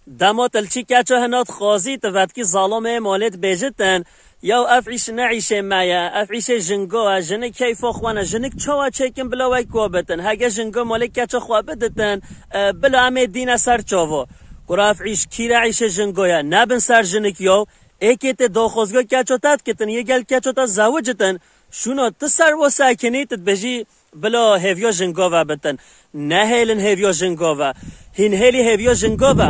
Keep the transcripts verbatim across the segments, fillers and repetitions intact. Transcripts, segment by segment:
Dema tu li çî keça hina dixwazî, tu vetkî zalamê malê dibêjitin, "Yaw ev îş ne îşê me ye, ev îşê jingo ye, jinik keyfa xwe ne, jinik çawa çêkin bila wek wa bitin, hege jingo malê keça xwe biditin, e, bila em ê dîne ser çavo." Kura ev îş kî re îşê jingo ye, nebin ser jinik yaw, êkê tê daxwazga keça te dikitin, yê gel keça te zewicitin, şûna tu ser wa sekinî, tu dibêjî, "Bila hêviya jinga ve bitin." Nehêlin hêviya jinga ve. Hîn hêlî hêviya jinga ve.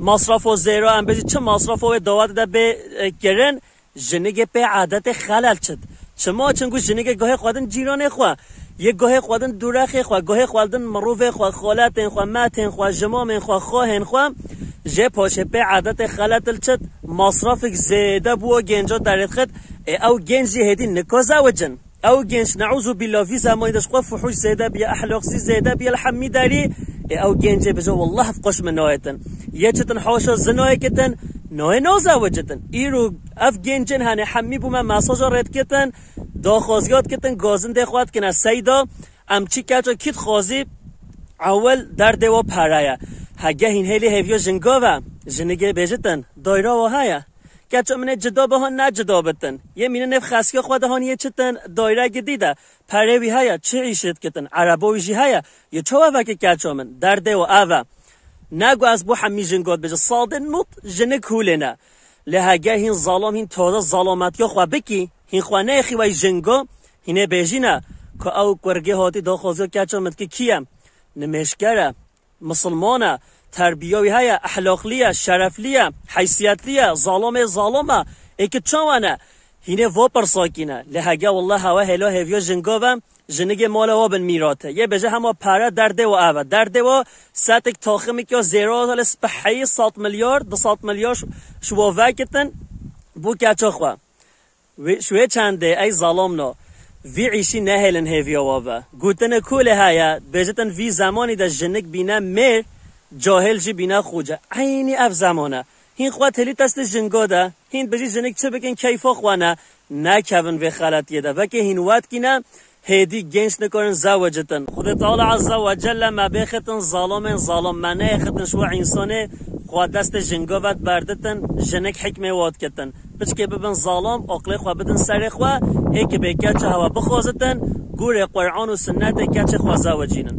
Masrafo zêro, em bêjî çi masrafo wê dawet de bê, e, kirin, jinigê pê adetê xelel çit. Çima? Çinku jinigê guhê xwe din cîranê xwe, yê guhê xwe din dûrexê xwe, guhê xwe din mirovê xwe, xoletên xwe, metên xwe, jimamên xwe, xwehên xwe, jê paşê pê adetê xelel çit, masrafik zêde bû o genca derêdxit, ê ew genc jî hêdî nika zewicin. Ew genç, neûzû bîllah, vî zemanî de ji xwe fuhûş zêde biye, ehlaqsî zêde biye, li hemî derî, ê, ew gencê bêje, "Wallah, ev xweş min nayêtin." Yê çitin haşa zinayê kitin, nayê nazewicitin. Îro ev gencên hene hemî bû me mesaja rê dikitin, daxwaziya dikitin, gazindê xwe dikine seyda, em çî keça kî dixwazî, ewil derdê wa pere ye. Hege hîn hêlî hêviya jinga ve, jinigê bêjitin, dayra wa heye. Keça min ê cida biha ne cida bitin. Yê mîne nêv xeskiya xwe de haniyê çitin, dayre gidî de. Perê wî heye, çi îşê dikitin, ereba wî jî heye. Yê çawa veke keça min, derdê û ev e. Nego ez bo hemî jingo dibêje, sadê nût jinik hûlê ne. Lê hege hîn zalam hîn taze zalametiya xwe bikî, hîn xwe neyê xîwey jingo, hînê bêjîne, ku ew kurgê hatî daxwaziya keça min dikî kî ye? Nimêjker e. Misilman e, terbiya wî heye, ehlaqlî ye, şereflî ye, heysiyetli ye, zalamê zalam e, ê ki çawa ne? Hînê va pirsa kî ne. Lê hege wallah hewe hêla hêviya jinga ve, jinigê mala wa bin mîrate. Yê bêje hema pere derdê wa ev e. Derdê wa setik taximik ya zêra lê speheyî sed milyar, du sed milyar ş-, şiwa vekitin, bû keça xwe. Wê, ji wê çendê ey zalamno, vî îşî nehêlin hêviya wa ve. Gotine ku lê heye, bêjitin vî zemanî de jinik bîne mêr, cahil jî bîne xoce. Eynî ev zeman e. Hîn xwe tilî testê jinga de, hîn bijî jinik çi bikin keyfa xwe ne. Nekevin vê xeletiyê de. Veke hîn wetkîne, hêdî genç nikarin zewicitin. Xwedê Teala Azze ve Celle me bêxitin zalamên zalam, me neyêxitin ji we însanê xwe destê jinga ve berditin, jinik hikmê we dikitin. Piçkê bibin zalam, aqlê xwe bidin serê xwe, ê ki bê keça hewe bixwazitin, gûrê Qur'an û sinnetê keçê xwe zewicînin.